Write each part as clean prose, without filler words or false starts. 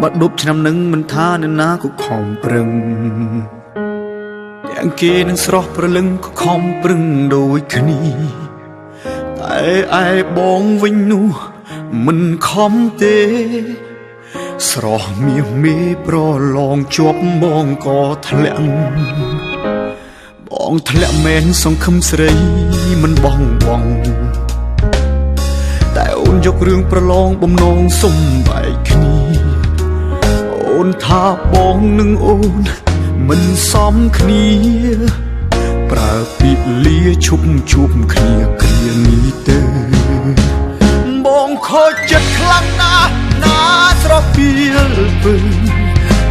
បាត់ដប់ឆ្នាំនឹងមិនថាអ្នកណាក៏ខំប្រឹងទាំងគេនឹងស្រស់ព្រលឹងក៏ខំប្រឹងដូចគ្នាតែឯបងវិញនោះមិនខំទេស្រស់មាសមេប្រឡងជាប់បងក៏ធ្លាក់បងធ្លាក់មែនសង្ឃឹមស្រីមិនបងបងតែអូនយករឿងប្រឡងបំណងសុំបែកគ្នាអូនថាបងនឹងអូនមិនសមគ្នាប្រើពាក្យលាឈប់ជួបគ្នាគ្រានេះទៅបងខូចចិត្តខ្លាំងណាស់ណាស្រពីលពើ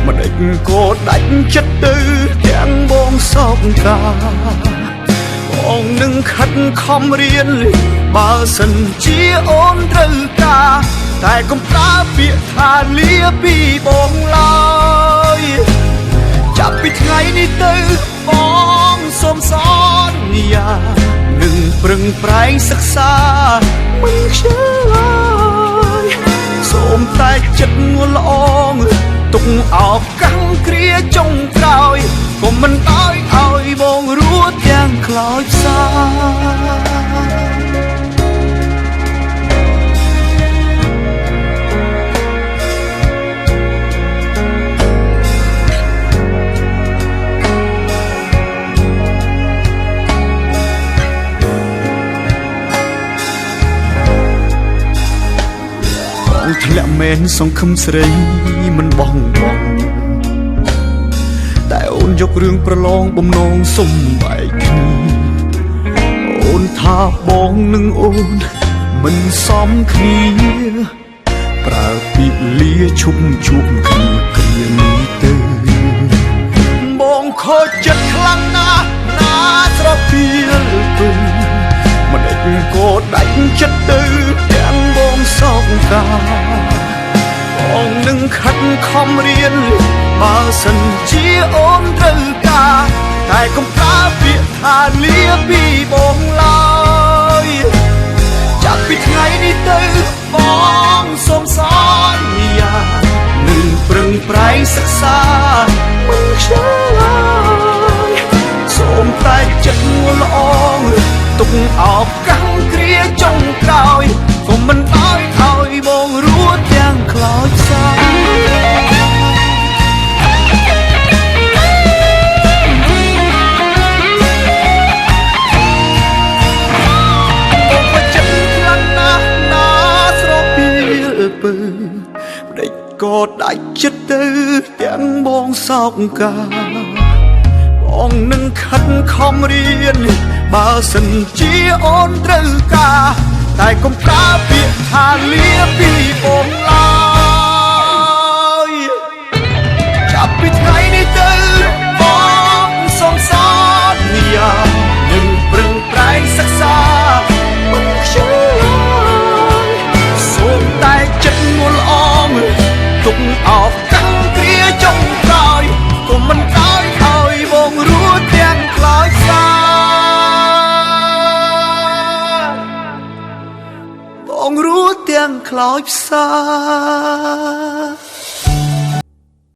មិនដេចក៏ដាច់ចិត្តទៅទាំងបងសោកកាបងនឹងខិតខំរៀនបើសិនជាអូនត្រូវការតែកុំប្រើពាក្យថាលាពីបងឡើយចាប់ពីថ្ងៃនេះទៅបងសូមសន្យានឹងប្រឹងប្រែងសិក្សាមិនខ្ជិលឡើយសូមតែចិត្តល្អងទុកឱកាសគ្រាចុងក្រោយកុំមិនឲ្យឲ្យបងរស់ទាំងខ្លោចផ្សាបងធ្លាក់មែនសង្ឃឹមស្រីមិនបងបងតែអូនយករឿងប្រឡងបំណងសុំបែកគ្នាអូនថាបងនឹងអូនមិនសមគ្នាប្រើពាក្យលាឈប់ជួបគ្នាគ្រានេះទៅបងខូចចិត្តខ្លាំងណាស់ណាស្រពីលពើមិនដេចក៏ដាច់ចិត្តទៅទាំងបងសោកកាបងនឹងខិតខំរៀនបើសិនជាអូនត្រូវការតែកុំប្រើពាក្យថាលាពីបងឡើយចាប់ពីថ្ងៃនេះទៅបងសូមសន្យានឹងប្រឹងប្រែងសិក្សាមិនខ្ជិលឡើយសូមតែចិត្តល្អងទុកឱកាសគ្រាចុងក្រោយកុំមិនឲ្យឲ្យបងរស់ទាំងខ្លោចផ្សាបងចិត្តខ្លាំងណាស់ណាស្រពីលពើផ្ដេចក៏ដាច់ចិត្តទៅទាំងបងសោកកាបងនឹងខិតខំរៀនបើសិនជាអូនត្រូវការតែកុំប្រើពាក្យថាលាពីបងឡើយចាប់ពីថ្ងៃនេះទៅបងសូមសន្យានឹងប្រឹងប្រែងសិក្សាមិនខ្ជិលឡើយសូមតែចិត្តងល់អងទុកឱកាសគ្រាចុងក្រោយកុំមិនឲ្យឲ្យបងរស់ទាំងខ្លោចផ្សាបងរស់ទាំងខ្លោចផ្សា